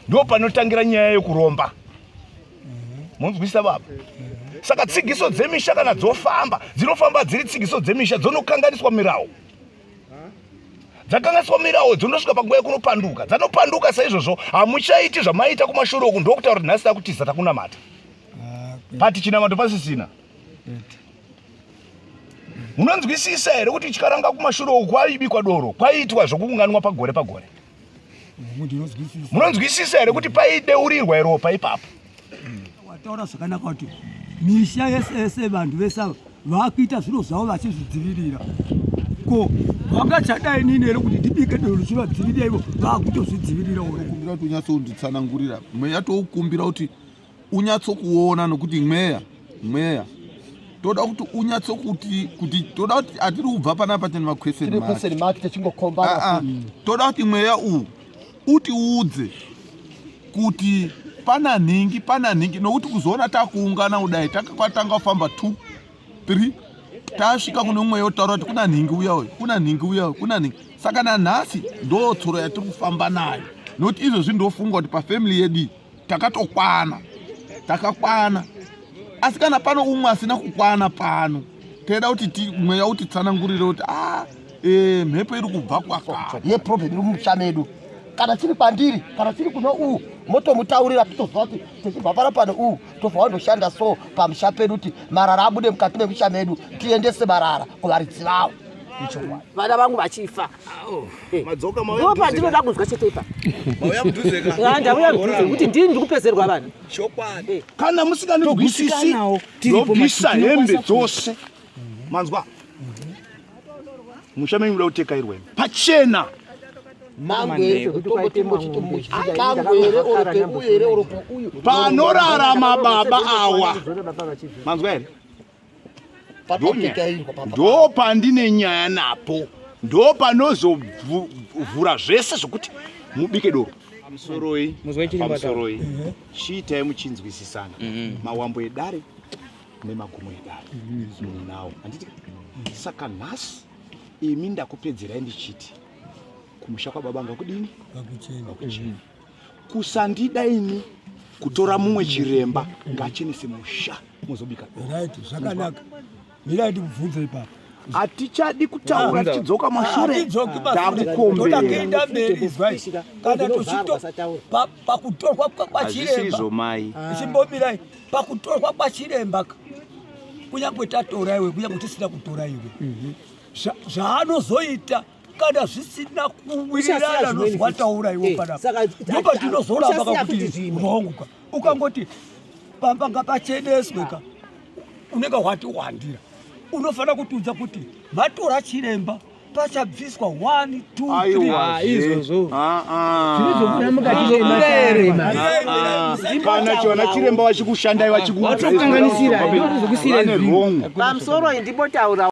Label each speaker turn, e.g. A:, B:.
A: Ndo panotangira nyaya yekuromba. Munzwisisa baba? Saka tsigiso dzemisha kana dzofamba, dzinofamba dziri tsigiso dzemisha dzonokanganiswa mirawo. Dzakanganiswa mirawo dzonosvika panguva yekunopanduka. Dzanopanduka saizvozvo hamuchaiti zvamaiita kumashure uku ndokutaura kuti nhasi takutiza takunamata. Pati chinamato pasisina. Munonzwisisa here kuti chikaranga kumashure uku kwaibikwa doro kwaiitwa zvokuunganwa pagore pagore? Munonzwisisa here kuti paideurirwa ropa ipapo?
B: Wataura zvakanaka kuti misha yese yese vanhu vese ava vakuita zviro zvavo vachizvidzivirira ko vangachadai nini here kuti ndibike doro richivadzivirira ivo vakutozvidzivirira
C: kumbira kuti unyatsonditsanangurira mweya toukumbira kuti unyatsokuona nokuti mweya mweya toda kuti unyatsokuti kuti toda kuti atiri kubva panapa tine maquestion
D: mark tichingokombana
C: ah, ah. toda kuti mweya uwu utiudze kuti pana nhingi pana nhingi nokuti kuzoona takuungana kudai takakwatanga kufamba 2 3 tasvika kune mweya otaura kuti kuna nhingi uya uyu kuna nhingi uya uyu kuna nhingi saka nanhasi ndo tsoro yatiri kufamba nayo nokuti izvozvi ndofunga kuti pafamily yedu takatokwana takakwana asi kana pano umwe asina kukwana pano taida kuti mweya utitsanangurire kuti a ah, e, mhepo iri kubva kwaka
D: yeproblem iri mumusha medu kana chiri kwandiri kana chiri kuno uu motomutaurira titoziva kuti tichibva pano pano uu tobva wandoshanda so pamusha pedu kuti marara abude mukati memusha medu tiendese marara kuvaridzi vawo
E: vana vangu vachifa eh. ndo pandinoda kunzwa chete ipa ndauya mudhuze kuti ndini ndiri kupedzerwa vana
A: eh. kana musinganzwisisi ndobvisa hembe dzose manzwa musha menyu muda kutekairwa imi pachena panorarama baba awa manzwa here ndo pandine nyaya napo ndo panozovhura zvese zvokuti mubike doro pamusoroi pamusoroi chiitai muchinzwisisana mhm. mawambo edare nemagumo edare mhm. munawo handiti saka nhasi imi ndakupedzerai ndichiti kumusha kwababa ngakudini ngakuchena kusandida ini kutora mumwe chiremba ngachenese musha mozobika
B: right zvakanaka mirai ndikubvunze ipapo
A: hatichadi kutaura tichidzoka mashure
B: takukombera kuenda mberi izwai kana tochito pakutorwa kwachiremba
A: mai
B: chimbomirai pakutorwa kwachiremba kunyange tatora iwe kunyange tisina kutora iwe mhm. zvaanozoita kana zvisina kuwirirana nozwataura iwe eh, panapa ndopatinozoramba kakuti wrong ka ukangoti pamba ngapacheneswe ka unenge watiwandira unofanira kutiudza kuti matora chiremba pachabviswa 1 2
F: izvozvo
A: zvinozobuda
F: mukati mematare
A: kana chiwana chiremba vachikushandai
F: vachikutokanganisira
E: pamusoro ndimbotaura.